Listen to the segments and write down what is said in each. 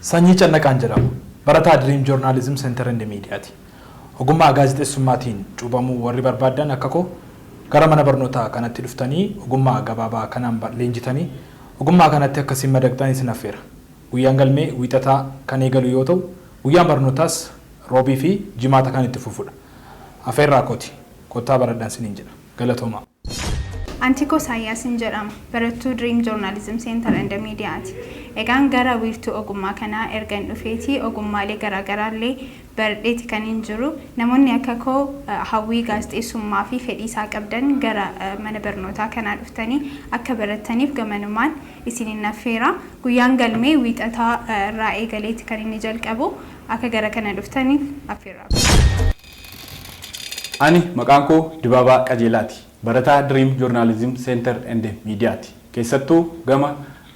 Sanyii Cannaqaan jedhama. Barataa Dream Journalism Center and Mediaati. Ogummaa gaazexeessummaatiin cuubamuu warri barbaaddan akka koo gara mana barnootaa kanatti dhuftanii ogummaa gabaabaa kanaan leenjitanii ogummaa kanatti akkasiin madaqxan isin affeera. Guyyaan galmee Wiixataa kan eegalu yoo ta'u, guyyaan barnootaas Roobii fi Jimaata kan itti fufudha. Afeerraa kooti. Kottaa baradhaan isiniin jedha. Galatoomaa. Antikoo Isaayyaasin jedhama. Barattuu Dream Journalism Center and Mediaati. Egaan gara wiirtuu ogummaa kanaa ergan dhufeetii ogummaalee garaagaraallee baradheeti kan hin jiru. Namoonni akka koo hawwii gaazexeessummaa fi fedhii isaa qabdan gara mana barnootaa kanaa dhuftanii akka barattaniif gamanumaan isinin affeera. Guyyaan galmee Wiixataa irraa eegaleeti kan inni jalqabu. Akka gara kana dhuftaniif affeerraa. Ani maqaan koo Dibaabaa Qajeelaati. Barataa Dream Journalism Center and Mediaati. Keessattuu gama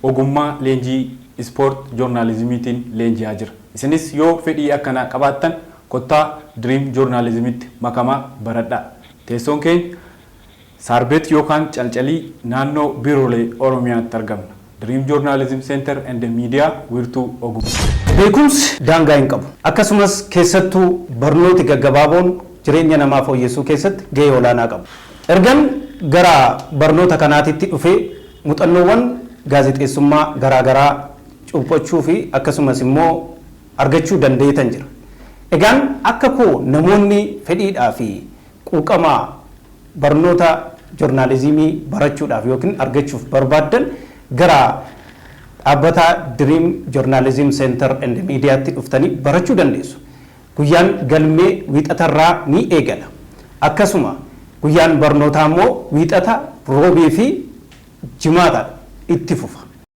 ogummaa leenjii ispoort joornaalizimiitiin leenji'aa jira. Isinis yoo fedhii akkanaa qabaattan kottaa Dream Journalismitti makamaa baradhaa. Teessoon keenya Saarbeet yookaan Calcalii naannoo Biiroolee Oromiyaatti argamna. Dream Journalism Center and Media, wiirtuu ogummaa. Beekumsi daangaa hin qabu. Akkasumas keessattuu barnooti gaggabaaboon jireenya namaa fooyyessuu keessatti gahee olaanaa qabu. Ergan gara barnoota kanaatitti dhufee muuxannoowwan gaazexeessummaa garaagaraa cuuphachuu fi akkasumas immoo argachuu danda'eetan jira. Egaan akka koo namoonni fedhiidhaa fi quuqamaa barnoota joornaalizimii barachuudhaaf yookiin argachuuf barbaaddan gara dhaabbata Dream Journalism Center and Mediaatti dhuftanii barachuu dandeessu. Guyyaan galmee Wiixatarraa ni eegala. Akkasuma guyyaan barnootaa immoo Wiixata, Roobii fi Jimaata itti fufa.